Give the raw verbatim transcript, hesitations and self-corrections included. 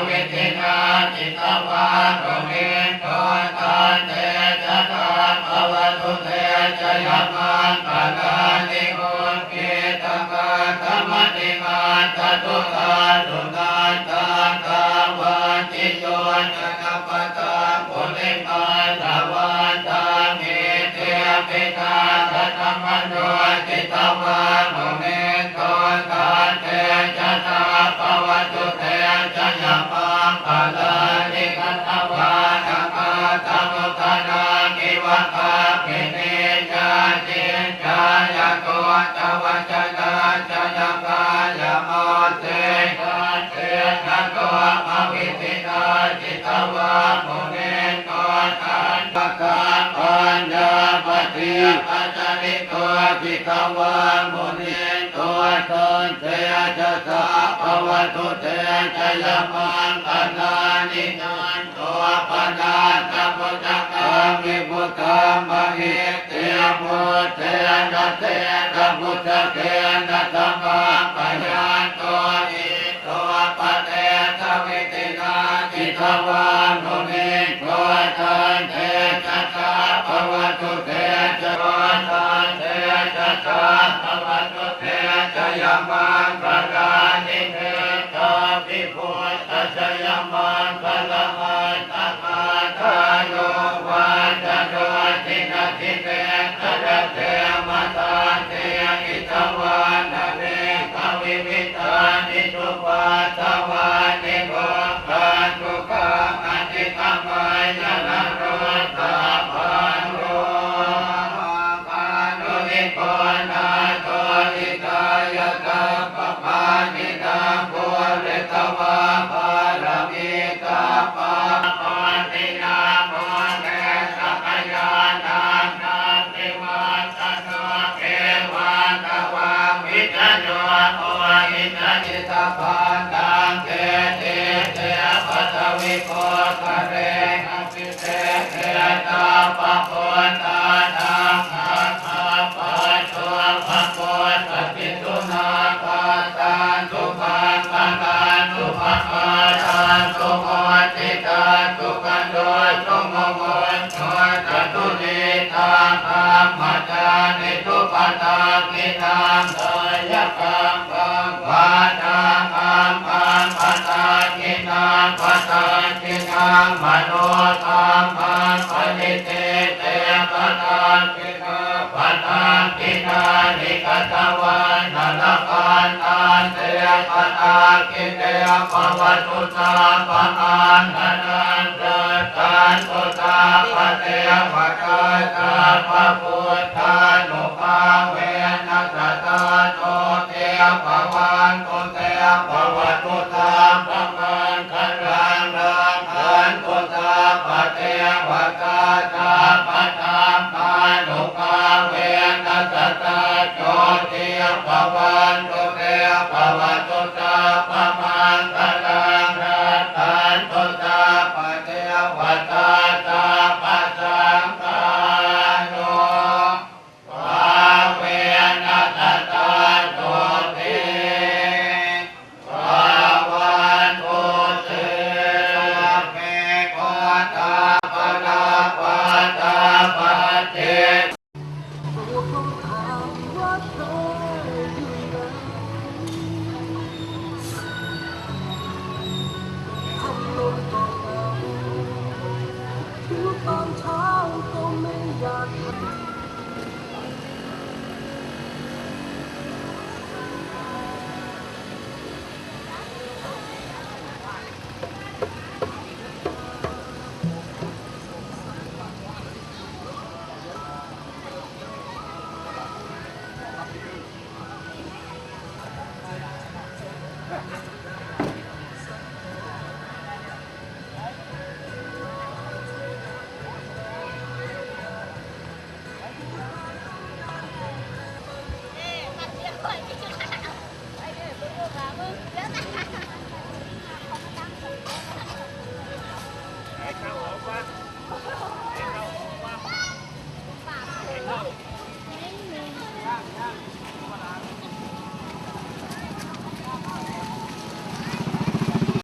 vidhinā jitavā munindo, tantejasā bhavatu te jayamaṅgalāni. Ukkhittakhaggamatihatthasudāruṇantaṃ, dhāvantiyojanapathaṅgulimālavantaṃ, iddhībhisaṅkhatamano jitavā munindo, tantejasā bhavatu te jayamaṅgalāni. Katvāna kaṭṭhamudaraṃ iva gabbhinīyā, ciñcāya duṭṭhavacanaṃ janakāyamajjhe, santena somavidhinā jitavā munindo, tantejasā paññāpadīpajalito jitavā munindo, tantejasā bhavatu te jayamaṅgalāni. Nandopanandabhujagaṃ vibudhaṃ mahiddhiṃ, puttena therabhujagena damāpayanto, iddhūpadesavidhinā jitavā munindo, tantejasā bhavatu te jayamaṅgalāni. Etāpi buddhajayamaṅgalaaṭṭhagāthā, yo vācano dinadine sarate matandī, hitvānanekavividhāni cupaddavāni, mokkhaṃ sukhaṃ adhigameyya naro sapañño. Mahākāruṇiko nātho, hitāya sabbapāṇinaṃ, pūretvā pāramī sabbā, pattinā pure sakyānaṃ nandivaḍḍhano, evaṃ tvaṃ vijayo hohi jayassu jayasabhaṃ, taṃ keci te paṭhavipokkhare, abhiseke sabbabuddhānaṃ, aggappatto pamodati. Sunakkhattaṃ sumaṅgalaṃ, supabhātaṃ suhuṭṭhitaṃ, sukhaṇo sumuhutto ca, suyiṭṭhaṃ brahmacārisu, padakkhiṇaṃ kāyakammaṃ, vācākammaṃ padakkhiṇaṃ, padakkhiṇaṃ manokammaṃ, paṇidhī te padakkhiṇā, padakkhiṇāni katvāna, labhantatthe padakkhiṇe. Bhavatu sabbamaṅgalaṃ, rakkhantu sabbadevatā, sabbabuddhānubhāvena, sadā sotthī bhavantu te. Bhavatu sabbamaṅgalaṃ,